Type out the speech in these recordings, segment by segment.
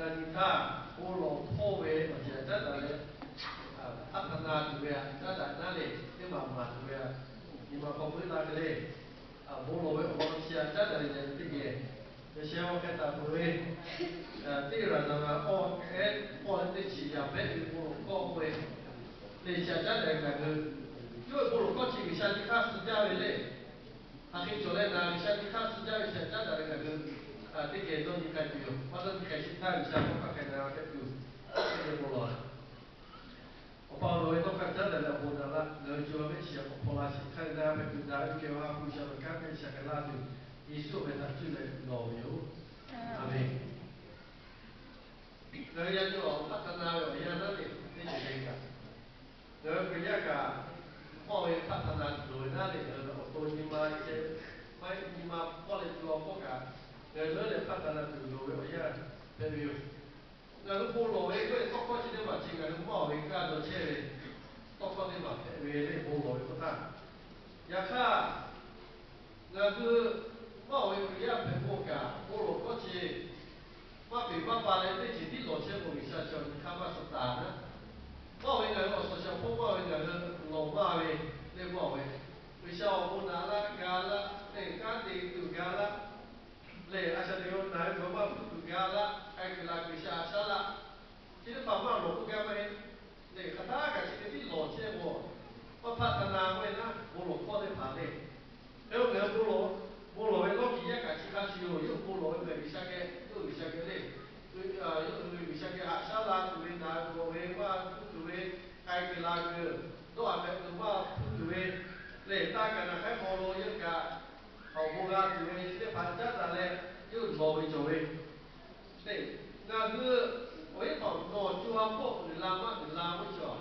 Ngaˬ nyi htaˇ bon lawˬ hpawˇ ve awˬ ceuˬ caˉ daꞈ leh, hpaˆ htaꞈ na tuˬ ve htaꞈ caˉ daꞈ naˉ leh, teˇ maˬ maˍ tuˬ ve htaꞈ nyi ma hk'aw puiˉ laˇ hk'e le. Bon lawˬ ve awˬ lawn chi htaꞈ caˉ daꞈ leh yaꞈ nyi teˇ geh, yaꞈ sheh awˬ hk'e taˍ peuˬ ve, teˇ raˍ naˍ raˍ awˬ hk'e k'awˇ leh teˇ chi yaꞈ pehˉ ve bon lawˬ hkawˇ k'oˆ ve, leh chi htaꞈ caˉ daꞈ leh ngaˬ hui, yawˇ ve bon lawˬ hkawˇ chi G'uiˬsha nyi hk'aˇ suh jaˇ ve le. Hk'aˬ hk'e cawˬ leh ngaˬ G'uiˬsha nyi hk'aˇ suh jaˇ ve chi htaꞈ caˉ daꞈ leh ngaˬ hui teˇ geh dawˇ nyi k'ai tuˬ yoˬ. Maˇ dawˇ nyi k'ai chi htaˇ G'uiˬsha tawˇ hkawˇ hk'a na hpehꞈ tuˬ, teˇ geh bon lawˬ. Awˬ pa awˬ nawˬ ve tawˇ hkawˇ caˉ daꞈ leh awˬ bon naˍ laˇ, ngaˬ hui co ha mehˆ shiˍ awˬ hk'aw la shiˍ hk'aˇ ve naˉ hpehꞈ tuˬ daꞈ ve kehˬ ve ha hpu G'uiˬsha ve kanˉ hpehꞈ shaˍ hk'e laˇ tuˬ, Yeˍsuˆ ve htaꞈ cuˇ leh lawˬ ve yoˬ. Aˬ menˍ. Ngaˬ hui yaꞈ nyi awˬ hpaˆ htaꞈ na ve awˬ yanˇ naˉ leh teˇ ceuˬ le kaꞈ, ngaˬ hui Hkriꞈ yaˇ kaꞈ, mawˇ ve hpaˆ htaꞈ na tuˬ loˍ ve naˉ leh, ngaˬ hui awˬ to nyi ma ceh, maˇ heˆ nyi ma hpawˇ leh co ha hpawˇ kaꞈ, ngaˬ hui leuˉ leh hpaˆ htaꞈ na tuˬ loˍ ve awˬ yanˇ hpehꞈ ve yoˬ. Ngaˬ hui bon lawˬ ve k'oˆ ve tawˇ hkawˇ chi teˇ maˬ chi ngaˬ hui mawˇ ve kanˇ dawˇ chehˇ ve tawˇ hkawˇ teˇ maˬ hpehꞈ ve le, bon lawˬ ve k'oˆ htaˇ. Yaꞈ hk'aˇ, ngaˬ hui mawˇ ve Hkriꞈ yaˇ hpehꞈ k'o kaꞈ, bon lawˬ hkawˇ chi maˇ peˬ maˇ pa leh teˇ ceuˬ tiˉ lawˬ chehˇ k'o, G'uiˬsha chaw nyi hk'aˇ maˇ suh taˍ naˉ. Mawˇ ve ngaˬ hui awˬ suhˍ shaˍ hpawˇ mawˇ ve ngaˬ hui lawˬ maˇ ve le, mawˇ ve G'uiˬsha awˬ bon naˍ laˇ ga laˇ leh, kanˉ te tuˬ ga laˇ leh, a shaꞈ teꞈ lo naˬ ve kaꞈ maˇ hpuˇ tuˬ ga laˇ, k'ai kuiˬ la kuiˬ sha a shaˉ laˇ, chi teˇ hpaˍ maˇ lawˬ k'oˆ gaˇ maˇ heˆ. Leh hk'aˬ htaˇ kaꞈ chi hk'e tiˉ lawˬ chehˇ k'o, maˇ hpaˆ htaꞈ na k'oˆ ve naˉ, bon lawˬ hkawˇ teˇ hpaˍ le. Hk'e k'o ngaˬ hui bon lawˬ, bon lawˬ ve lawˇ kiˍ yaˇ kaꞈ chi hk'a shuˍ yoˬ. Yawˇ hui bon lawˬ ve ngaˬ G'uiˬsha geh, yawˇ hui G'uiˬsha geh le, yawˇ hui G'uiˬsha geh haꞈ shaˉ la tuˬ ve, naˬ ve gawˬ ve maˇ hpuˇ tuˬ ve, k'ai kuiˬ la kuiˬ, dawˇ haˍ hpehꞈ tuˬ maˇ hpuˇ tuˬ ve, leh taˇ kaꞈ naˬ hk'aˉ hk'aw lo yawˇ kaꞈ awˬ bon g'a tuˬ ve chi teˇ hpaˍ caˉ daꞈ leh, yawˇ hui lawˬ ve cawˬ ve. Leh ngaˬ hui awˬ yaˇ hpaˍ nawˬ co ha hpawˇ uiˍ la maˇ uiˍ la k'oˆ ve chaw,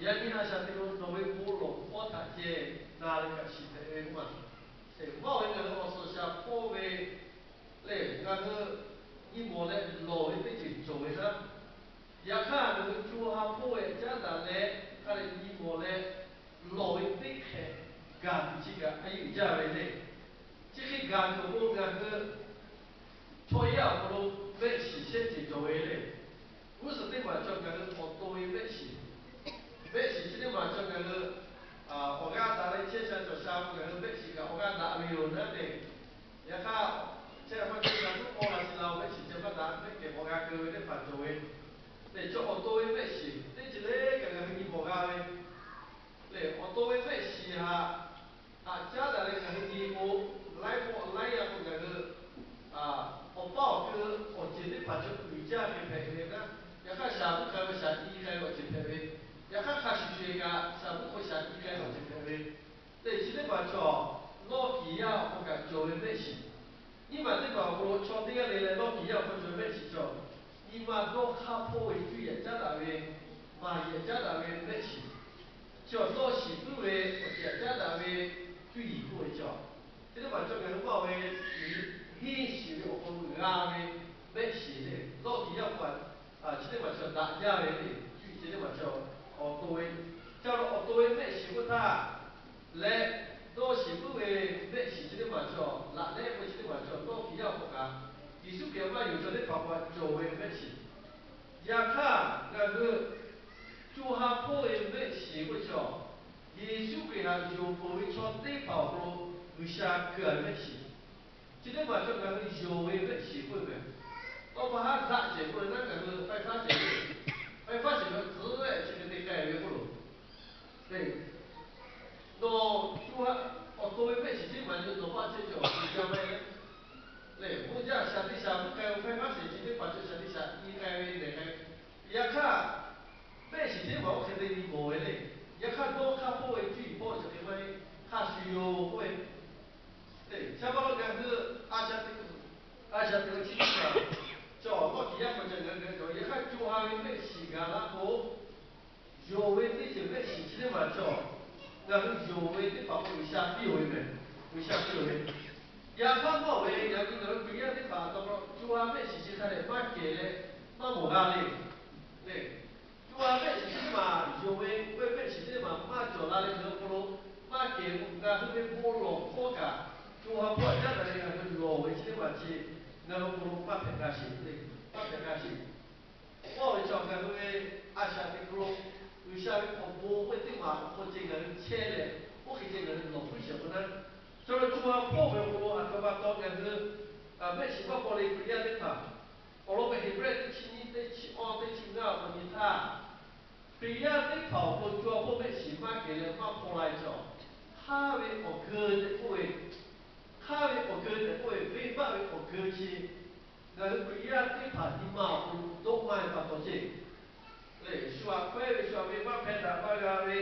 yaꞈ nyi a shaꞈ teꞈ lo nawˬ ve bon lawˬ hkawˇ htaꞈ ceh na leh kaꞈ shiˍ hpehꞈ ve k'oˆ ma. Leh mawˇ ve ngaˬ hui awˬ suhˍ shaˍ hpawˇ ve lehˬ, ngaˬ hui nyi mawˬ leh lawˬ ve teˇ ceuˬ cawˬ ve htaˇ, yaꞈ hk'aˇ ngaˬ hui co ha hpawˇ ve caˉ daꞈ leh hk'a dehꞈ nyi mawˬ leh lawˬ ve teˇ hk'ehꞈ gaˬ tuˬ chi kaꞈ a yeˇ uiˍ jaˇ ve le. Chi hk'e gaˬ tuˬ awˬ pon ngaˬ hui chaw yaˇ awˬ hk'aw lo mehˆ shiˍ shehˆ ceuˬ cawˬ ve le. G'uˇ suhˍ teˇ maˬ chaw ngaˬ hui awˬ to ve mehˆ shiˍ, mehˆ shiˍ chi teˇ maˬ chaw ngaˬ hui awˬ g'aˇ daꞈ leh chehˇ sha cawˬ sha k'o, ngaˬ hui mehˆ shiˍ kaꞈ awˬ g'aˇ daꞈ ve yoˬ naˉ leh, yaꞈ hk'aˇ chehˇ maˇ chehˇ sha tuˉ k'awˇ la chi la-o, mehˆ shiˍ ceh maˇ daꞈ mehˆ kehˬ awˬ g'aˇ keu ve teˇ hpaˍ cawˬ ve. Lehˬ chaw awˬ to ve mehˆ shiˍ teˇ ceuˬ le kaꞈ ngaˬ hui nyi mawˬ g'a ve lehˬ, awˬ to ve mehˆ shiˍ htaꞈ haꞈ caˉ daꞈ leh ngaˬ hui nyi k'o, laiˉ pawˆ laiˉ yaˇ k'o ngaˬ hui awˬ paˇ awˬ keu awˬ ceuˬ teˇ hpaˍ chaw uiˍ jaˇ ve hpehꞈ ve naˉ, yaꞈ hk'aˇ shaˍ vuˉ k'ai ve shaˍ nyi k'ai ve awˬ ceuˬ hpehꞈ ve, yaꞈ hk'aˇ hk'a shuˍ shuˍ kaꞈ shaˍ vuˉ k'o shaˍ nyi k'ai ve awˬ ceuˬ hpehꞈ ve, lehˬ chi teˇ hpaˍ chaw lawˇ kiˍ yaˇ awˬ hk'aw kaꞈ cawˬ ve mehˆ shiˍ. Nyiˇ maˬ teˇ maˬ awˬ hk'aw lo chaw teˇ g'aˇ le leh lawˇ kiˍ yaˇ awˬ hk'aw cawˬ ve mehˆ shiˍ chaw, nyi ma dawˇ hk'aˇ hpawˇ ve cuˇ yiˍ caˉ daꞈ ve, maˍ yiˍ caˉ daꞈ ve mehˆ shiˍ, chi awˬ dawˇ shiˍ puiˉ ve awˬ ceuˬ caˉ daꞈ ve cuˇ yiˍ k'oˆ ve chaw, chi teˇ hpaˍ chaw ngaˬ hui maˇ ve henˇ shiˍ ve awˬ hk'aw lo g'a ve mehˆ shiˍ le, lawˇ kiˍ yaˇ hpawˇ chi teˇ hpaˍ chaw daꞈ jaˇ ve le, cuˇ yiˍ chi teˇ hpaˍ chaw awˬ to ve, ca lo awˬ to ve mehˆ shiˍ k'oˆ htaˇ leh, dawˇ shiˍ puiˉ ve mehˆ shiˍ chi teˇ hpaˍ chaw, laꞈ lehˉ k'oˆ chi teˇ hpaˍ chaw lawˇ kiˍ yaˇ awˬ hk'aw kaꞈ, Yeˍsuˆ Hkriꞈ maˇ yonˍ chaw teˇ hpaˍ k'o cawˬ ve mehˆ shiˍ. Yaꞈ hk'aˇ ngaˬ hui co ha hpawˇ ve mehˆ shiˍ k'oˆ ve chaw, Yeˍsuˆ Hkriꞈ htaꞈ yonˍ peuˬ ve chaw teˇ hpaˍ awˬ hk'aw lo G'uiˬsha keu ve mehˆ shiˍ. Chi teˇ maˬ chaw ngaˬ hui yonˍ ve mehˆ shiˍ k'oˆ ve mehˬ. Tawˇ pa haˉ daꞈ cehˬ k'oˆ ve naˉ ngaˬ hui faiˇ faˉ cehˬ, faiˇ faˉ cehˬ ve tcuhˉ ehˉ chi hk'e te k'ai ve k'oˆ lo, nawˬ co ha awˬ to ve mehˆ shiˍ teˇ maˬ nyi nawˬ paˇ chehˇ cawˬ a ga maˇ heˆ lehˬ, lehˬ bon jaˇ shaˍ te shaˍ vuˉ k'ai ve faiˇ faˉ cehˬ chi teˇ hpaˍ chaw shaˍ te shaˍ nyi k'ai ve lehˬ k'ai. Yaꞈ hk'aˇ, mehˆ shiˍ teˇ maˬ oˇ hk'e te nyi mawˬ ve le. Yaꞈ hk'aˇ dawˇ hk'aˇ hpawˇ ve cuˇ yiˍ hpawˇ chi hk'e maˇ heˆ, hk'a shuˍ yoˬ k'oˆ ve, lehˬ cha pa lo ngaˬ hui a shaꞈ teꞈ, a shaꞈ teꞈ chi teˇ maˬ chaw lawˇ kiˍ yaˇ hk'aw ca ngaˬ hui g'a cawˬ. Yaꞈ hk'aˇ co ha ve mehˆ shiˍ gaˬ la k'o, yonˍ ve teˇ ceuˬ mehˆ shiˍ chi teˇ maˬ chaw, ngaˬ hui yonˍ ve teˇ hpaˍ k'o G'uiˬsha piˇ-oˬ ve mehˬ, G'uiˬsha piˇ-oˬ ve. Yaꞈ hk'aˇ mawˇ ve yaꞈ nyi ngaˬ hui Hkriꞈ yaˇ teˇ hpaˍ taw pa co ha mehˆ shiˍ chi hk'a dehꞈ maˇ kehˬ leh maˇ mawˬ g'a le. Lehˬ, co ha mehˆ shiˍ chi teˇ maˬ yonˍ ve k'oˆ ve mehˆ shiˍ chi teˇ maˬ maˇ cawˬ la leh ngaˬ hui hk'aw lo maˇ kehˬ k'o, ngaˬ hui ve bon lawˬ hkawˇ kaꞈ co ha hpawˇ caˉ daꞈ leh ngaˬ hui lawˬ ve chi teˇ maˬ chi ngaˬ hui hk'aw lo maˇ hpehꞈ g'a sheˍ le, maˇ hpehꞈ g'a sheˍ. shiˍ maˇ paw le. Hkriꞈ yaˇ teˇ hpaˍ awˬ lawn k'o, Heˍbrehˇ teˇ chi nyiˇ, teˇ chi awˇ, teˇ chi ngaˇ awˬ hk'aw nyi htaˇ, Hkriꞈ yaˇ teˇ hpaˍ awˬ hk'aw lo co ha hpawˇ mehˆ shiˍ maˇ kehˬ leh maˇ paw la ve chaw, hk'aˇ ve awˬ geu tehꞈ k'oˆ ve, hk'aˇ ve awˬ geu tehꞈ k'oˆ ve, venˇbaˆ ve awˬ geu chi, ngaˬ hui Hkriꞈ yaˇ teˇ hpaˍ nyi ma awˬ hk'aw lo dawˇ maˇ ve pa taw ceˇ. Lehˬ, shu aꞈ kawehˉ ve, shu aꞈ ve maˇ hpehˇ daꞈ maˇ g'a ve,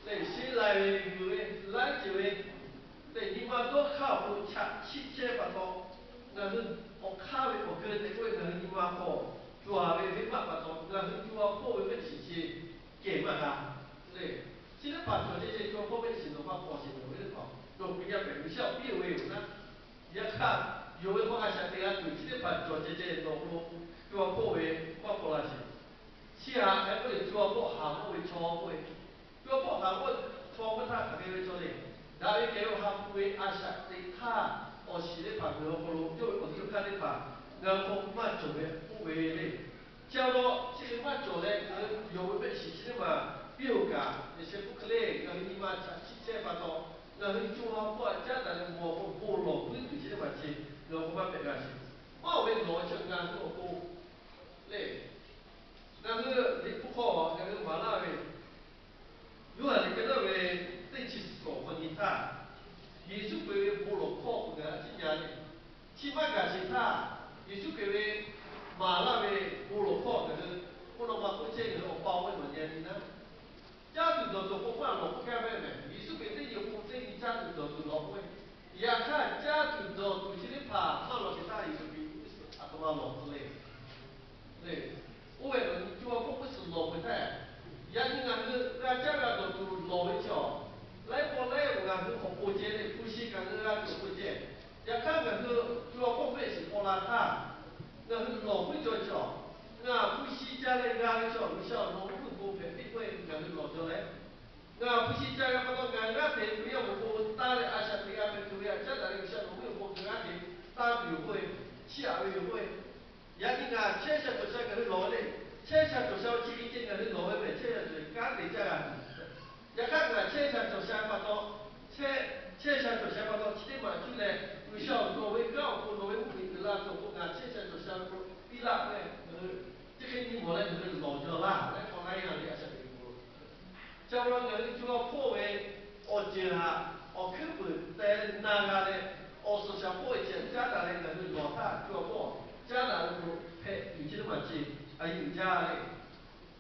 lehˬ, sheˉ lai ve, yuˬ ve, laiˉ ceuˬ ve, lehˬ, nyi ma dawˇ hk'aˇ awˬ hk'aw lo chaꞈ chiˆ chehˇ pa taw, ngaˬ hui awˬ hk'aˇ ve awˬ geu tehꞈ k'oˆ ve ngaˬ hui nyi ma hk'aw co ha ve venˇbaˆ pa taw, ngaˬ hui co ha hpawˇ ve mehˆ shiˍ chi kehˬ maˇ g'a. Lehˬ, chi teˇ hpaˍ cawˬ ceh ceh co ha hpawˇ mehˆ shiˍ nawˬ maˇ paw sheˍ, nawˬ ve teˇ hpaˍ nawˬ Hkriꞈ yaˇ hpehꞈ G'uiˬsha awˬ piˇ oˬ ve yoˬ naˉ. Yaꞈ hk'aˇ, yonˍ ve hk'aw a shaꞈ teꞈ g'a tuˬ chi teˇ hpaˍ cawˬ ceh ceh nawˬ hk'aw lo co ha hpawˇ ve maˇ paw la sheˍ. Chi htaꞈ hk'a k'oˆ lehˬ, co ha hpawˇ haˍ k'oˆ ve chaw k'oˆ ve, co ha hpawˇ haˍ k'oˆ ve chaw maˇ htaˇ hk'aˬ hk'e ve chaw le. Daꞈ ve kehˬ ve awˬ ha hpu ve a shaꞈ teꞈ htaˇ, awˬ shiˍ teˇ hpaˍ g'uiˬ awˬ hk'aw lo yawˇ ve awˬ ceuˬ hk'aˇ teˇ hpaˍ ngaˬ hui hk'aw maˇ cawˬ ve k'oˆ ve le. Chi awˬ lawn chi hk'e maˇ cawˬ leh, ngaˬ hui yonˍ ve mehˆ shiˍ chi teˇ maˬ piˇ oˬ kaꞈ, yaꞈ sheh k'oˆ hk'e le, ngaˬ hui nyi ma chaꞈ chiˆ chehˇ pa taw, ngaˬ hui co ha hpawˇ htaꞈ caˉ daꞈ leh mawˬ k'o bon lawˬ puiˉ tuˬ chi teˇ hpaˍ chi ngaˬ hui hk'aw maˇ hpehꞈ g'a sheˍ. Maˇ oˬ ve lawˬ ve chi ngaˬ hui awˬ pon lehˬ, ngaˬ hui liꞈ hpu hk'aw ngaˬ hui maˍ laˇ ve, Yoˇhanˬ liꞈ ka naˉ ve teˇ chi suhˍ awˬ hk'aw nyi htaˇ, Yeˍsuˆ Hkriꞈ ve bon lawˬ hkawˇ ngaˬ hui a ciˉ nyi le. Chi maˇ gaˬ sheˍ htaˇ, Yeˍsuˆ Hkriꞈ ve maˍ laˇ ve bon lawˬ hkawˇ ngaˬ hui k'oˆ law ma k'oˆ chehˇ ve awˬ pa awˬ e nawˬ nyi a nyi naˉ, caˇ tuˬ dawˬ tuˬ k'o maˇ lawˬ k'oˆ gaˇ ve mehˍ. Yeˍsuˆ Hkriꞈ teˇ nyi awˬ pon teˇ nyi caˇ tuˬ dawˬ tuˬ lawˬ k'oˆ ve, yaꞈ hk'aˇ caˇ tuˬ dawˬ tuˬ chi teˇ hpaˍ maˇ lawˬ sheˍ htaˇ, Yeˍsuˆ Hkriꞈ aˬ htoꞈ ma lawˬ tcuh le. Lehˬ, oˇ ve nawˬ nyi co ha hpawˇ k'oˆ suhˍ lawˬ peuˬ htaˇ, yaꞈ nyi ngaˬ hui g'a caˇ g'a dawˬ tuˬ lawˬ ve chaw, laiˉ pawˆ laiˉ oˬ ngaˬ hui hk'awꞈ po ceh le, hpu shi kaꞈ ngaˬ hui g'a tuˬ awˬ po ceh. Yaꞈ hk'aˇ ngaˬ hui co ha hpawˇ mehˆ shiˍ paw la htaˇ, ngaˬ hui lawˬ puiˉ cawˬ chaw, ngaˬ hpu shi ca leh g'a ve chaw, G'uiˬsha awˬ lawn mvuhˇ miˬ bon hpehꞈ piˇ k'oˆ ve ngaˬ hui lawˬ cawˬ leh, ngaˬ hpu shi ca g'a pa taw ngaˬ g'aˇ hteꞈ Hkriꞈ yaˇ awˬ pon taˇ leh a shaꞈ teꞈ g'a hpehꞈ tuˬ ve htaꞈ caˉ daꞈ leh G'uiˬsha awˬ lawn mvuhˇ miˬ bon ngaˬ g'aˇ hteꞈ taˇ tuˬ yoˬ k'oˆ ve, chiˇ aꞈ ve yoˬ k'oˆ ve, yaꞈ nyi ngaˬ chehˇ sha cawˬ sha ngaˬ hui lawˬ ve le. Chehˇ sha cawˬ sha chi hk'e ceh ngaˬ hui lawˬ ve mehˍ, chehˇ sha cawˬ sha kanˉ te caˇ g'a tuˬ. Yaꞈ hk'aˇ ngaˬ chehˇ sha cawˬ sha pa taw, chehˇ, chehˇ sha cawˬ sha pa taw chi teˇ maˬ cuˇ leh G'uiˬsha awˬ lawn ve kanˉ awˬ pon nawˬ ve mvuhˇ miˬ uiˍ la tuˬ awˬ pon ngaˬ chehˇ sha cawˬ sha ve k'o piˇ laˇ k'oˆ ve, chi hk'e nyi mawˬ leh ngaˬ hui lawˬ jaw laˇ leh k'awꞈ na e a ve a shaꞈ teꞈ ve k'o, chi awˬ lawn ngaˬ hui co ha hpawˇ ve awˬ ceuˬ htaꞈ awˬ hkuiˉ puiˍ teh na g'a leh, awˬ suhˍ shaˍ hpawˇ ve ceh caˉ daꞈ leh ngaˬ hui lawˬ htaˇ co ha hpawˇ caˉ daꞈ ve k'o, hpehꞈ tuˬ chi teˇ maˬ ceh a yeˬ uiˍ jaˇ le.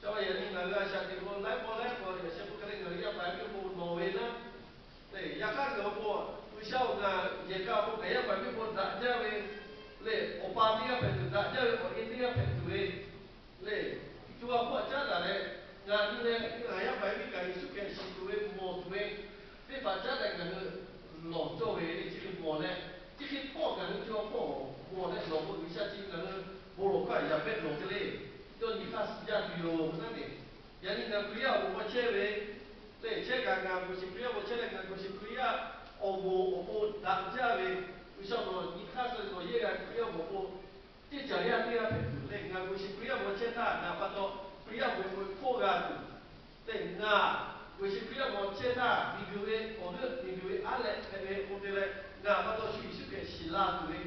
Ca yaꞈ nyi ngaˬ hui a shaꞈ teꞈ k'o laiˉ pawˆ laiˉ pawˆ yaꞈ sheh k'oˆ hk'e le ngaˬ hui yaˇ paˍ yaˇ miˇ awˬ pon lawˬ ve naˉ, yaꞈ hk'aˇ ngaˬ hui awˬ pon G'uiˬsha awˬ ngaˬ yehˬ k'a awˬ pon ngaˬ yaˇ paˍ yaˇ miˇ awˬ pon daꞈ jaˇ ve lehˬ, awˬ pa teˇ g'aˇ hpehꞈ tuˬ daꞈ jaˇ ve awˬ e teˇ g'aˇ hpehꞈ tuˬ ve lehˬ, co ha hpawˇ caˉ daꞈ leh, ngaˬ hui leh ngaˬ yaˇ paˍ yaˇ miˇ kaꞈ Yeˍsuˆ Hkriꞈ shiˍ tuˬ ve mawˬ tuˬ ve teˇ hpaˍ caˉ daꞈ ngaˬ hui lawˬ cawˇ ve le. Chi hk'e mawˬ leh, chi hk'e hpawˇ ngaˬ hui co ha hpawˇ mawˬ leh lawˬ k'o, G'uiˬsha chi ngaˬ hui bon lawˬ hkawˇ yaꞈ pehˆ lawˬ hk'e le, yawˇ nyi hk'aˇ suh jaˇ tuˬ yoˬ naˉ le. Yaꞈ nyi ngaˬ Hkriꞈ yaˇ awˬ moˍ maˇ chehˇ ve lehˬ, chehˇ kaꞈ ngaˬ G'uiˬsha Hkriꞈ yaˇ maˇ chehˇ leh ngaˬ G'uiˬsha Hkriꞈ yaˇ awˬ moˍ awˬ pon daꞈ jaˇ ve G'uiˬsha nawˬ nyi hk'aˇ suh ve nawˬ yehˇ g'a Hkriꞈ yaˇ awˬ moˍ awˬ pon teˇ caˬ yaˇ teˇ g'aˇ hpehꞈ tuˬ lehˬ, ngaˬ G'uiˬsha Hkriꞈ yaˇ maˇ chehˇ htaˇ ngaˬ pa taw Hkriꞈ yaˇ awˬ moˍ awˬ pon hk'oˆ g'a tuˬ lehˬ, ngaˬ G'uiˬsha Hkriꞈ yaˇ maˇ chehˇ htaˇ miˬguiˬ ve awˬ g'euˆ miˬguiˬ ve aˉ leh hpehꞈ ve k'o te leh, ngaˬ pa taw shu Yeˍsuˆ Hkriꞈ shiˍ la tuˬ ve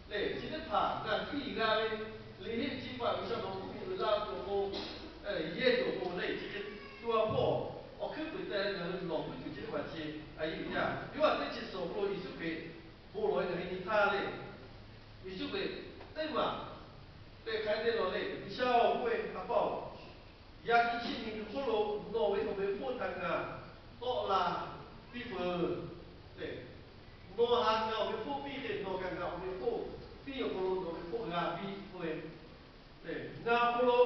lehˬ, chi teˇ hpaˍ ngaˬ piˇ g'a ve liꞈ heˆ chi paˍ G'uiˬsha nawˬ mvuhˇ miˬ uiˍ la tuˬ awˬ pon, yehˇ tuˬ awˬ pon lehˬ, chi hk'e co ha hpawˇ awˬ hkuiˉ puiˍ teh leh ngaˬ hui lawˬ puiˉ tuˬ chi teˇ hpaˍ chi a yeˬ uiˍ jaˇ. Yoˇhanˬ teˇ chi suhˍ awˬ hk'aw lo Yeˍsuˆ Hkriꞈ bon lawˬ ve ngaˬ hui nyi htaˇ lehˬ, Yeˍsuˆ Hkriꞈ teˇ maˬ te hk'aˬ hk'e te lawˬ le, G'uiˬsha-oˬ k'oˆ ve, A pa-oˬ, yaꞈ nyi chi miˬguiˬ hk'oˆ lo nawˬ ve awˬ meꞈ hpawˇ htaꞈ ngaˬ tawˆ la piˇ peuˬ. Nawˬ htaꞈ ngaˬ awˬ meꞈ hpawˇ piˇ hk'e, nawˬ kaꞈ ngaˬ awˬ meꞈ hpawˇ piˇ awˬ hk'aw lo nawˬ meꞈ hpawˇ g'a piˇ k'oˆ ve, ngaˬ awˬ hk'aw lo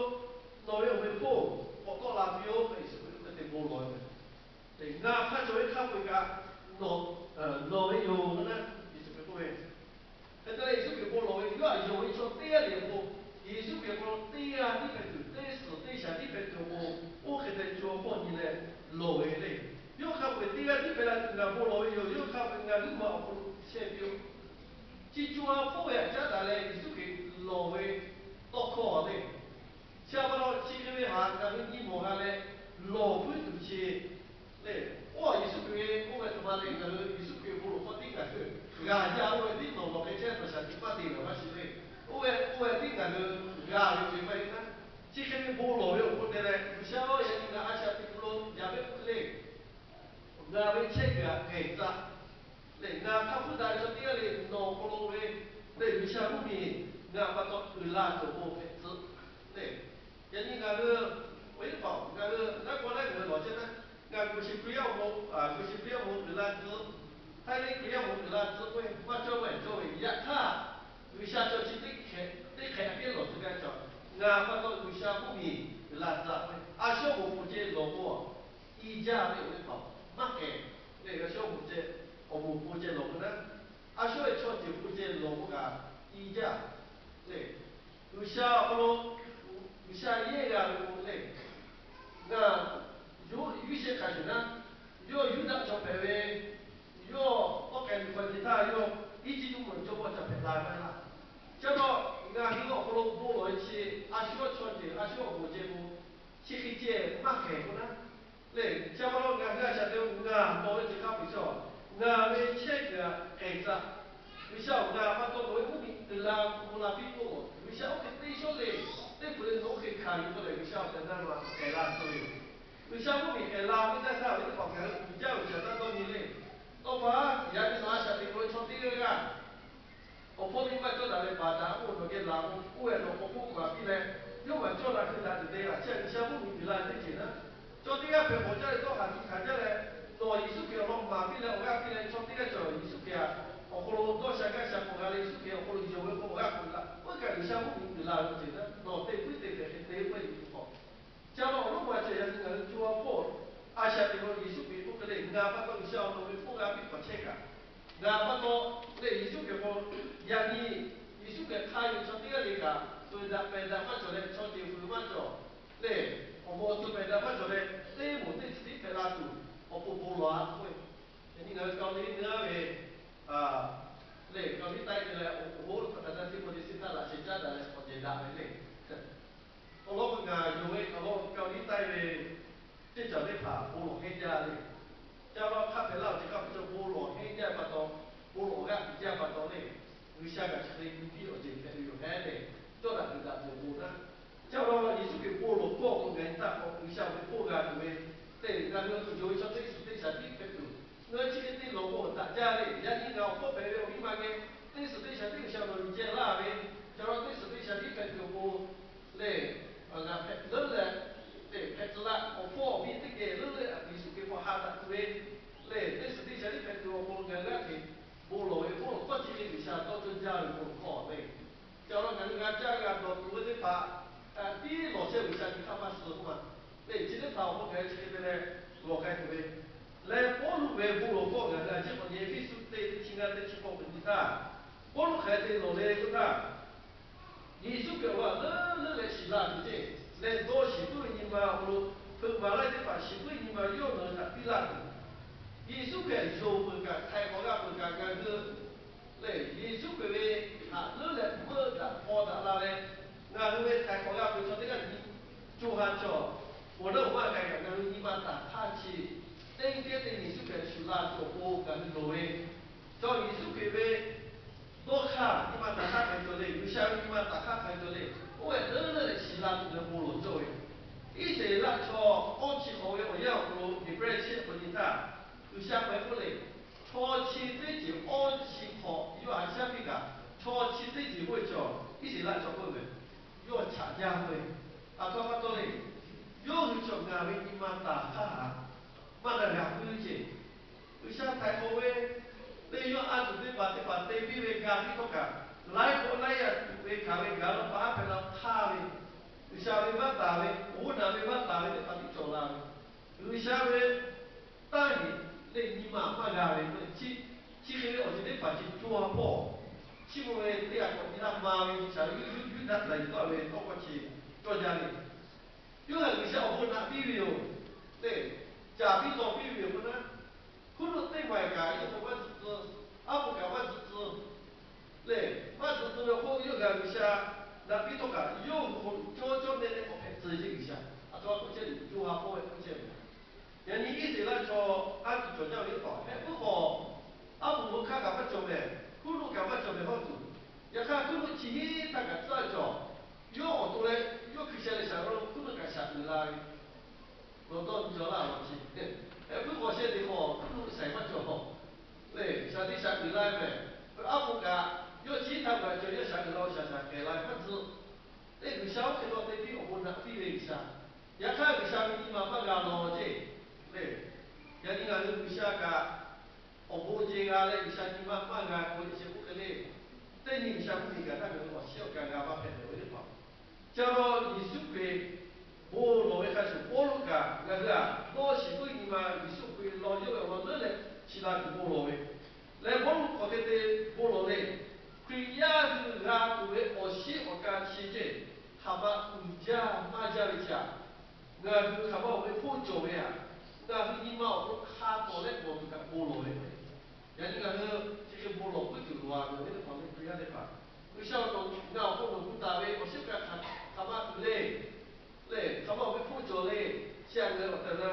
nawˬ ve awˬ meꞈ hpawˇ k'awꞈ tawˆ la piˇ-oˆ k'o, Yeˍsuˆ Hkriꞈ hk'e te bon lawˬ ve, ngaˬ hk'a cawˬ ve hk'a peu-eˬ kaꞈ nawˬ lawˬ ve yoˬ k'o naˉ, Yeˍsuˆ Hkriꞈ k'oˆ ve. Hk'e te leh Yeˍsuˆ Hkriꞈ bon lawˬ ve yawˇ htaꞈ yonˍ ve chaw teˇ g'aˇ lehˬ awˬ pon, Yeˍsuˆ Hkriꞈ hk'aw lo teˇ g'aˇ tiˉ hpehꞈ tuˬ, teˇ suhˍ teˇ shaˍ tiˉ hpehꞈ tuˬ awˬ pon, oˇ hk'e te co ha hpawˇ nyi leh lawˬ ve le. Yawˇ hk'a peu-eˬ teˇ g'aˇ tiˉ hpehꞈ la tuˬ ngaˬ bon lawˬ ve yoˬ. Yawˇ hk'a peu-eˬ ngaˬ hui maˬ awˬ hk'aw lo chehˇ piˇ-oˆ. Chi co ha hpawˇ ve htaꞈ caˉ daꞈ leh Yeˍsuˆ Hkriꞈ lawˬ ve tawˇ hkawˇ le. Chi pa taw chi hk'e ve htaꞈ ngaˬ hui nyi mawˬ g'a leh lawˬ puiˉ tuˬ chi lehˬ, oˇ Yeˍsuˆ Hkriꞈ ve k'oˆ ve htaꞈ ma lehˬ, ngaˬ hui Yeˍsuˆ Hkriꞈ bon lawˬ hkawˇ tiˉ ngaˬ hui g'a jaˇ k'oˆ ve tiˉ nawˬ lawˬ hk'e chehˇ tawˬ shaˍ tiꞈ maˇ te g'a ve co-e maˇ heˆ naˉ. Chi hk'e ve bon lawˬ ve awˬ hk'aw te leh, G'uiˬsha-oˬ, yaꞈ nyi ngaˬ a shaꞈ teꞈ hk'aw lo yaꞈ ve k'oˆ hk'e le, ngaˬ ve chehˇ kuiˬ htaꞈ k'ehˬ tcuh leh, ngaˬ hk'a hpuˇ daꞈ ve chaw teˇ g'aˇ le nawˬ awˬ hk'aw lo ve lehˬ, G'uiˬsha mvuhˇmiˬ ngaˬ pa taw uiˍ la tuˬ awˬ pon hpehꞈ tcuh lehˬ, yaꞈ nyi ngaˬ hui awˬ e paˍ ngaˬ hui naˉ k'aw leh ngaˬ hui lawˬ chehˇ naˉ, ngaˬ Hkriꞈ yaˇ awˬ moˍ, Hkriꞈ yaˇ awˬ moˍ uiˍ la tcuh, Htaiˇ venˇ Hkriꞈ yaˇ awˬ moˍ uiˍ la tcuh k'oˆ ve maˇ cawˇ ve cawˇ ve. Yaꞈ hk'aˇ, G'uiˬsha chaw chi teˇ hk'e teˇ hk'e aꞈ kehˉ lawˬ tcuh gaˇ ve chaw, ngaˬ pa taw G'uiˬsha mvuhˇmiˬ uiˍ la tcuh k'oˆ ve, a shu awˬ moˍ pon ceh lawˬ k'o, i jaˇ ve awˬ e paˍ maˇ k'ehˬ lehˬ, a shu awˬ moˍ ceh, awˬ moˍ pon ceh lawˬ k'o naˉ, a shu ve chaw ceuˬ pon ceh lawˬ k'o kaꞈ i jaˇ lehˬ, G'uiˬsha awˬ hk'aw lo G'uiˬsha yehˇ g'a ve k'o lehˬ, ngaˬ yawˇ yuˇ shehˆ hk'aˬ yuˬ naˉ, yawˇ Yuˇdaꞈ chaw hpehꞈ ve, yawˇ tawˇ k'ai ve hk'aw nyi htaˇ yawˇ Eˇjiˇtuꞈ mvuhˇ naw cawˇ paw ca hpehꞈ la ve laˇ. Chi pa taw ngaˬ hui awˬ hk'aw lo bon lawˬ ve chi, a shu chaw ceuˬ a shu awˬ moˍ ceh k'o, chi hk'e ceh maˇ hkehˍ k'o naˉ lehˬ, chi pa taw ngaˬ hui a shaꞈ teꞈ ngaˬ lawˬ ve ceuˬ hk'a peu-eˬ chaw, ngaˬ ve chehˇ kuiˬ htaꞈ k'ehˬ tcuh. G'uiˬsha-oˬ, ngaˬ pa taw nawˬ ve mvuhˇmiˬ uiˍ la mvuh la piˇ k'o, G'uiˬsha oˇ hk'e teˇ shawˉ le, teˇ hpeuꞈ le nawˬ oˇ hk'e hkanˍ yuˬ k'oˆ leh, G'uiˬsha awˬ tehˬ na nawˬ htaꞈ k'ehˬ la tcuh ve yoˬ. G'uiˬsha mvuhˇmiˬ k'ehˬ la piˇ taˇ htaˇ, ve teˇ hpaˍ ngaˬ hui uiˍ jaˇ ve ceuˬ htaꞈ taˇ dawˇ nyi le. Tawˇ pa yaꞈ nyi nawˬ a shaꞈ teꞈ ve chaw teˇ g'aˇ g'aˇ awˬ hpawˇ miˇ maˇ cawˇ daꞈ leh baˬ daꞈ k'oˆ, nawˬ geh laˬ k'o, oˇ ve nawˬ k'awꞈ k'oˆ maˍ piˇ leh, yawˇ maˬ cawˇ daꞈ hkui daꞈ tuˬ te g'a chehˇ, G'uiˬsha mvuhˇmiˬ uiˍ la teˇ ceuˬ naˉ. Chaw teˇ g'aˇ hpehꞈ bawˬ jaˇ leh tawˇ haˍ tuˬ hkanˍ jaˇ leh, nawˬ Yeˍsuˆ Hkriꞈ awˬ lawn maˍ piˇ leh awˬ g'aˇ piˇ leh, chaw teˇ g'aˇ cawˬ Yeˍsuˆ Hkriꞈ htaꞈ awˬ hk'aw lo dawˇ sha gaˇ sha k'awꞈ g'a leh, Yeˍsuˆ Hkriꞈ awˬ hk'aw lo yonˍ ve k'o awˬ g'aˇ k'oˆ la, oˇ kaꞈ G'uiˬsha mvuhˇmiˬ uiˍ la ve ceuˬ naˉ, nawˬ te puiˉ te pehˍ hk'e te puiˉ ve k'o, Chi a law awˬ lonˉ ma cawˬ yaꞈ nyi ngaˬ hui co ha hpawˇ a shaꞈ teꞈ lo Yeˍsuˆ Hkriꞈ k'oˆ hk'e le, ngaˬ pa taw G'uiˬsha awˬ to ve k'oˆ g'a piˇ k'awꞈ chehˇ kaꞈ, ngaˬ pa taw lehˬ Yeˍsuˆ Hkriꞈ k'o, yaꞈ nyi Yeˍsuˆ Hkriꞈ hk'a yonˍ chaw teˇ g'aˇ le kaꞈ, tcuh daꞈ pehˬ daꞈ maˇ cawˬ leh, chaw ceuˬ vuiˬ maˇ cawˬ lehˬ, awˬ moˍ tcuh pehˬ daꞈ maˇ cawˬ leh, teˇ moˍ teˇ chi tiˉ hpehꞈ la tuˬ awˬ pon bon lawˬ-a k'oˆ ve. Yaꞈ nyi ngaˬ hui kaoˬ le nyi g'aˇ ve lehˬ, kaoˬ le taiˇ ve leh awˬ hoˉ lo hk'aˬ htaˇ teˇ hpaˍ te se htaˇ laꞈ sheh caˉ daꞈ leh k'awꞈ jehˬ daꞈ ve le. Awˬ lawn k'o ngaˬ yonˍ ve awˬ lawn kaoˬ le taiˇ ve teˇ cawˬ teˇ hpaˍ bon lawˬ hehnˇ jaˇ le. Ca ma hk'a hpehꞈ laˇ awˬ ceuˬ hk'a peu-eˬ chaw bon lawˬ hehnˇ jaˇ pa taw, bon lawˬ g'aˇ tiꞈ jaˇ pa taw le, G'uiˬsha kaꞈ chi hk'e gu piˇ awˬ ceuˬ hpehꞈ ve yoˬ hehˉ lehˬ, cawˇ daꞈ g'uiˬ daꞈ tuˬ awˬ pon naˉ. Ca ma Yeˍsuˆ Hkriꞈ bon lawˬ hkawˇ k'o ngaˬ nyi htaˇ k'awꞈ G'uiˬsha ve hk'oˆ g'a tuˬ ve, lehˬ ngaˬ hui tuˬ yonˍ ve chaw teˇ suhˍ teˇ shaˍ tiˉ hpehꞈ tuˬ, ngaˬ hui chi hk'e te lawˬ k'o daꞈ jaˇ le. Yaꞈ nyi ngaˬ awˬ hpawˇ hpehꞈ ve awˬ miˇ ma geh teˇ suhˍ teˇ shaˍ tiˉ G'uiˬsha nawˬ yuˬ ceh laˇ ve, ca ma teˇ suhˍ teˇ shaˍ tiˉ hpehꞈ tuˬ awˬ pon lehˬ, ngaˬ hpehꞈ leuˉ leh, hpehꞈ tcuh laˇ awˬ hpawˇ awˬ miˇ teˇ geh leuˉ leh Yeˍsuˆ Hkriꞈ hk'aw ha daꞈ tuˬ ve, lehˬ teˇ suhˍ teˇ shaˍ tiˉ hpehꞈ tuˬ awˬ pon ngaˬ hui g'aˇ hteꞈ bon lawˬ ve k'oˆ tawˇ chi hk'e G'uiˬsha tawˇ cawˇ jaˇ ve bon lawˬ hkawˇ ve. Ca ma ngaˬ hui g'a caˇ g'a dawˬ tuˬ ve teˇ hpaˍ tiˉ lawˬ chehˇ G'uiˬsha nyi hk'aˇ maˇ suh k'oˆ ma. Lehˬ chi teˇ hpaˍ awˬ hk'aw ngaˬ hui chi hk'e te leh lawˬ k'ai tuˬ ve lehˬ, Pawˇluꞈ ve bon lawˬ hkawˇ ngaˬ hui a ciˉ k'awꞈ nyi Eˇfeˇsuꞈ teˇ chi ngaˇ teˇ chi hk'awꞈ k'awꞈ nyi htaˇ, Pawˇluꞈ hk'aˬ hk'e te lawˬ le k'oˆ htaˇ, Yeˍsuˆ Hkriꞈ awˬ lawn leuˉ leuˉ leh shiˍ la tuˬ ceˇ lehˬ, dawˇ shiˍ puiˉ ve nyi ma awˬ hk'aw lo hpeuꞈ maˍ laˇ teˇ hpaˍ shiˍ puiˉ ve nyi ma yawˇ ngaˬ hui htaꞈ piˇ laˇ tuˬ, Yeˍsuˆ Hkriꞈ yonˍ peuˬ kaꞈ htaiˍ hk'awꞈ g'a peuˬ kaꞈ ngaˬ hui lehˬ, Yeˍsuˆ Hkriꞈ ve htaꞈ leuˉ leh meuˆ daꞈ hpaw daꞈ la leh, ngaˬ hui ve htaiˍ hk'awꞈ g'a peuˬ chaw teˇ g'aˇ nyi co ha cawˬ, awˬ naˉ awˬ maˇ k'ai kaꞈ ngaˬ hui nyi ma taˍ hk'aˇ chi teˇ g'aˇ teˇ Yeˍsuˆ Hkriꞈ shuˍ la tuˬ awˬ pon ngaˬ hui loˍ ve, chaw Yeˍsuˆ Hkriꞈ ve dawˇ hk'aˇ nyi ma taˍ hk'aˇ hk'aˬ hk'e cawˬ le, G'uiˬsha ve nyi ma taˍ hk'aˇ hk'aˬ hk'e cawˬ le, oˇ ve leuˉ leuˉ leh shiˍ la tuˬ ve bon lawˬ cawˇ ve. Iˉsaˍreˍlaˆ chaw awˇ chi hk'awꞈ ve awˬ yanˇ awˬ hk'aw lo Heˍbrehˇ chi hk'awꞈ nyi htaˇ, G'uiˬsha hk'aˬ hk'e k'oˆ le, chaw chi teˇ ceuˬ awˇ chi hk'awꞈ yawˇ haꞈ shaˉ piˇ kaꞈ, chaw chi teˇ ceuˬ k'oˆ ve chaw Iˉsaˍreˍlaˆ chaw k'oˆ ve, yawˇ chaꞈ jaˇ k'oˆ ve, aˬ htoꞈ ma pa taw le, yawˇ hui chaw ngaˬ ve nyi ma taˍ hk'aˇ htaꞈ maˇ daꞈ g'a puiˉ ceˇ. G'uiˬsha htaiˍ hk'awꞈ ve teˇ yawˇ a tuˬ teˇ hpaˍ teˇ hpaˍ te piˇ ve ga piˇ htawˇ kaꞈ, laiˉ k'awꞈ laiˉ yaˇ tuꞈ ve hkanˍ ve gaˬ la pa aˉ hpehꞈ la hk'aˇ ve, G'uiˬsha ve maˇ taˍ ve, awˬ hoˉ naˍ ve maˇ taˍ ve teˇ hpaˍ tiˉ cawˬ la ve, G'uiˬsha ve taˇ heˍ leh nyi ma maˇ g'a ve k'o, chi hk'e ve awˬ ceuˬ teˇ hpaˍ chi co ha hpawˇ chi ma ve teˇ g'aˇ k'awꞈ nyi laˇ ma ve G'uiˬsha yuˇ yuˇ yuˇ daꞈ daꞈ yuˬ taˍ ve tawˇ hkawˇ chi cawˇ jaˇ ve. Yawˇ hui G'uiˬsha awˬ bon naꞈ piˇ ve yoˬ. Lehˬ, caˍ piˇ taw piˇ ve yoˬ k'o naˉ, hkuiˉ nuˆ teˇ maˬ kaꞈ yawˇ hui maˇ tcuh tcuh, aˉ pu kaꞈ maˇ tcuh tcuh lehˬ, maˇ tcuh tcuh ve awˬ hk'oˆ yawˇ hui G'uiˬsha naꞈ piˇ htawˇ kaꞈ, yawˇ hui hk'aw lo cawˇ cawˇ nehˆ nehˆ k'awꞈ hpehꞈ tcuh ve G'uiˬsha. Aˬ htoꞈ ma k'oˆ chehˇ le, co ha hpawˇ ve k'oˆ chehˇ ve. Yaꞈ nyi Iˉsaˍreˍlaˆ chaw aˉ tuˬ cawˬ jaˇ ve teˇ hpaˍ hpehꞈ puiˉ hk'awꞈ, aˉ pu mvuhˇ hk'aˇ kaꞈ maˇ cawˬ mehˍ, hkuiˉ nuˆ kaꞈ maˇ cawˬ mehˍ hawˇ tuˬ, yaꞈ hk'aˇ hkuiˉ nuˆ chi hiˉ htaˇ kaꞈ tcuhˉ cawˬ. Yawˇ awˬ Nawˬ dawˇ nyi cawˬ laˇ law chi. Heh puiˉ k'awꞈ sheh teꞈ k'awꞈ puiˉ lo saiˍ maˇ cawˬ. Lehˬ, shaˍ teˇ shaˍ uiˍ la ve mehˬ. Aˉ poꞈ kaꞈ yawˇ chi htaˇ kaꞈ cawˬ, yawˇ shaˍ uiˍ la shaˍ shaˍ kehˬ la maˇ tcuhˆ. Lehˬ, G'uiˬsha oˇ hk'e taw te piˇ awˬ bon naꞈ piˇ ve G'uiˬsha. Yaꞈ hk'aˇ G'uiˬsha ve nyi ma maˇ g'a law ceˇ. Lehˬ, yaꞈ nyi ngaˬ hui G'uiˬsha kaꞈ awˬ bon ceh g'a leh G'uiˬsha nyi ma maˇ g'a k'oˆ ve chi k'oˆ hk'e le. Teˇ nyi G'uiˬsha mvuhˇmiˬ gaˬ htaˇ ngaˬ hui awˬ shiˉ awˬ ka g'a maˇ hpehꞈ ve oˇ teˇ hpaˍ. Ca law Yeˍsuˆ Hkriꞈ bon lawˬ ve hk'a shuˍ, Pawˇluꞈ kaꞈ ngaˬ hui aꞈ dawˇ shiˍ puiˉ nyi ma Yeˍsuˆ Hkriꞈ law yawˇ ve awˬ lawn leuˉ leh chi la tuˬ bon lawˬ ve. Leh Pawˇluꞈ k'awꞈ hk'e te bon lawˬ le. Hkriꞈ yaˇ hui g'a tuˬ ve awˬ shiˉ awˬ ka chi ceˇ, hk'aˬ ma uiˍ jaˇ maˇ jaˇ ve chi aꞈ, ngaˬ hui hk'aˬ ma awˬ ve hpoˆ cawˬ ve aꞈ, ngaˬ hui nyi ma awˬ hk'aw lo hk'a tawˍ leh bawˬ tuˬ kaꞈ bon lawˬ ve. Yaꞈ nyi ngaˬ hui chi hk'e bon lawˬ puiˉ tuˬ loˬ a ve teˇ hpaˍ, Hkriꞈ yaˇ teˇ hpaˍ, G'uiˬsha awˬ to ngaˬ awˬ hk'aw lo gu taˍ ve awˬ shiˉ awˬ ka hk'aˬ ma uiˍ le. Lehˬ, hk'aˬ ma awˬ ve hpoˆ cawˬ le. Chi aꞈ ngaˬ hui awˬ tehˬ na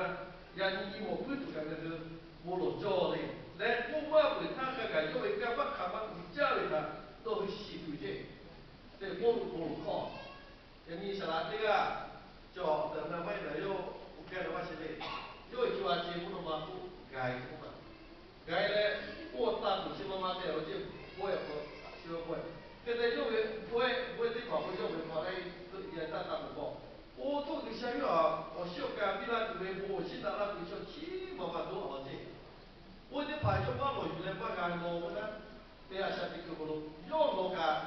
yaꞈ nyi nyi mawˬ puiˉ tuˬ kaꞈ ngaˬ hui bon lawˬ cawˇ le. Leh k'oˆ maˇ peuˬ htaˇ hk'a gaˬ yawˇ ve kanˇ paˆ hk'aˬ ma uiˍ jaˇ ve htaꞈ nawˬ hui shiˍ tuˬ ceˇ. Lehˬ, Pawˇluꞈ bon lawˬ hkawˇ, yaꞈ nyi saˍ laꞈ teˇ g'aˇ cawˬ awˬ tehˬ na maˇ heˆ kaꞈ yawˇ k'oˆ gaˇ ve maˇ shiˍ le. Yawˇ ve co ha ce mvuhˇ naw ma k'oˆ gaˬ e k'oˆ ma gaˬ e leh, oˇ taˇ tuˬ chi ma ma te awˬ ceˇ, bawehˇ awˬ hk'aw lo a shu bawehˇ. Hk'e te yawˇ ve bawehˇ bawehˇ teˇ hpaˍ k'o yawˇ ve hk'aw leh, yaꞈ taˇ taˇ tuˬ k'awꞈ, oˇ htaˇ G'uiˬsha yawˇ htaꞈ awˬ shiˉ awˬ ka piˇ laˇ tuˬ ve bon awˬ shiˉ naꞈ laˇ tuˬ ve chaw chi ma ma dawˇ a law ceˇ. Oˇ teˇ hpaˍ yawˇ maˇ lawˬ yuˬ leh maˇ g'a law ve naˉ, te a shaꞈ teꞈ kuiˬ hk'aw lo yawˇ lawˬ kaꞈ,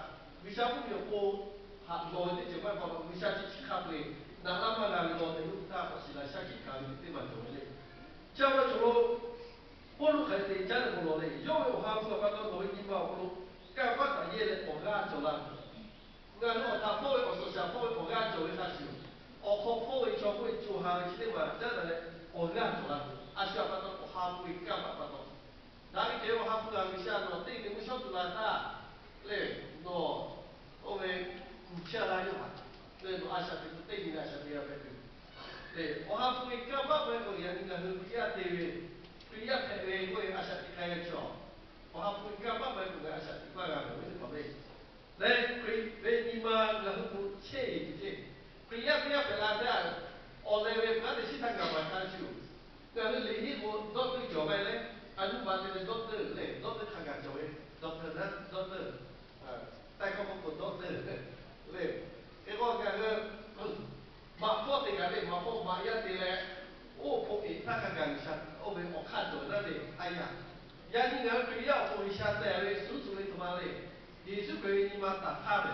G'uiˬsha mvuhˇmiˬ awˬ pon haꞈ lawˬ ve teˇ ceuˬ maˇ pa taw, G'uiˬsha chi chi hk'a peu-eˬ naꞈ laˇ maˇ g'a ve law tehꞈ yawˇ htaˇ k'awꞈ shiˍ la shaˉ hkiˆ kaꞈ ve teˇ maˬ cawˬ ve le. Chi pa taw cawˬ lo Pawˇluꞈ hk'aˬ hk'e te caˉ leh bon lawˬ le. Yawˇ ve awˬ ha hpu awˬ pa taw nawˬ ve nyi ma awˬ hk'aw lo kanˇ paˆ taꞈ yehˇ leh awˬ g'aˇ cawˬ la ve. Ngaˬ hui awˬ htaꞈ hpawˇ ve awˬ suhˍ shaˍ hpawˇ ve awˬ g'aˇ cawˬ ve hk'a shuˍ, awˬ hk'aw hpawˇ ve chaw k'oˆ ve co ha ve chi teˇ maˬ caˉ daꞈ leh awˬ g'aˇ cawˬ la ve. A shu awˬ pa taw awˬ ha hpu ve kanˇ paˆ pa taw, daꞈ ve kehˬ ve awˬ ha hpu g'a G'uiˬsha nawˬ teˇ g'aˇ g'uˇ shawˉ tu la htaˇ, lehˬ nawˬ oˇ ve kuˬ chaˇ la yawˇ htaꞈ, lehˬ nawˬ a shaꞈ teꞈ tuˬ teˇ nyi leh a shaꞈ teꞈ g'a hpehꞈ tuˬ, lehˬ awˬ ha hpu ve kanˇ paˆ maˇ heˆ k'o yaꞈ nyi ngaˬ hui Hkriꞈ yaˇ te ve, Hkriꞈ yaˇ hpehꞈ ve k'oˆ ve a shaꞈ teꞈ k'ai ve chaw, awˬ ha hpu ve kanˇ paˆ maˇ heˆ k'o ngaˬ a shaꞈ teꞈ maˇ g'a ve oˇ teˇ hpaˍ le. Lehˬ, Hkriꞈ ve nyi ma ngaˬ hui hpu chehˇ e tuˬ ceˇ. Hkriꞈ yaˇ Hkriꞈ yaˇ hpehꞈ la htaˇ, awˬ leh ve hpaˍ teˇ shiˉ htaˇ ngaˬ maˍ hk'a shuˍ, ngaˬ hui liꞈ hiˆ k'o dawˇ teˇ cawˬ maˇ heˆ leh, a nuˇ baˬ te leh dawˇ teˇ lehˬ dawˇ teˇ hk'a gaˬ cawˬ ve, dawˇ teˇ naˉ dawˇ teˇ, taiˇ hkawˇ k'oˆ k'o dawˇ teˇ lehˬ, hk'e k'o ngaˬ hui maꞈ hpawˇ te kaꞈ lehˬ maꞈ hpawˇ maꞈ yaˇ te leh, oˇ hpawˇ eˍ htaˇ hk'a gaˬ G'uiˬsha oˇ ve awˬ hk'aˇ cawˬ naˉ lehˬ a yaˇ. Yaꞈ nyi ngaˬ hui Hkriꞈ yaˇ awˬ hk'aw G'uiˬsha teh ve suhˉ tuˬ ve htoꞈ ma le. Yeˍsuˆ Hkriꞈ ve nyi ma taˍ hk'aˇ ve,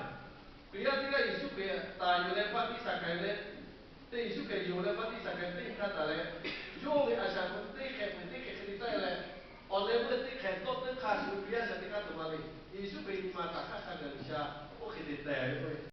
Hkriꞈ yaˇ teˇ g'aˇ Yeˍsuˆ Hkriꞈ taˍ yuˬ leh baˆtiˆsaˬ k'ai ve leh, teˇ Yeˍsuˆ Hkriꞈ yonˍ leh baˆtiˆsaˬ k'ai teˇ htaˇ taˍ leh, yawˇ ve a shaꞈ teꞈ teˇ hk'e peuˬ teˇ hk'e hk'e te taˆ leh, awˬ leh meuˇ teˇ hk'e dawˇ teˇ hk'a shuˍ Hkriꞈ yaˇ shaꞈ teꞈ hk'aˇ tuˬ ma le. Yeˍsuˆ Hkriꞈ nyi ma taˍ hk'aˇ hk'a gaˬ G'uiˬsha oˇ hk'e te teh ve k'o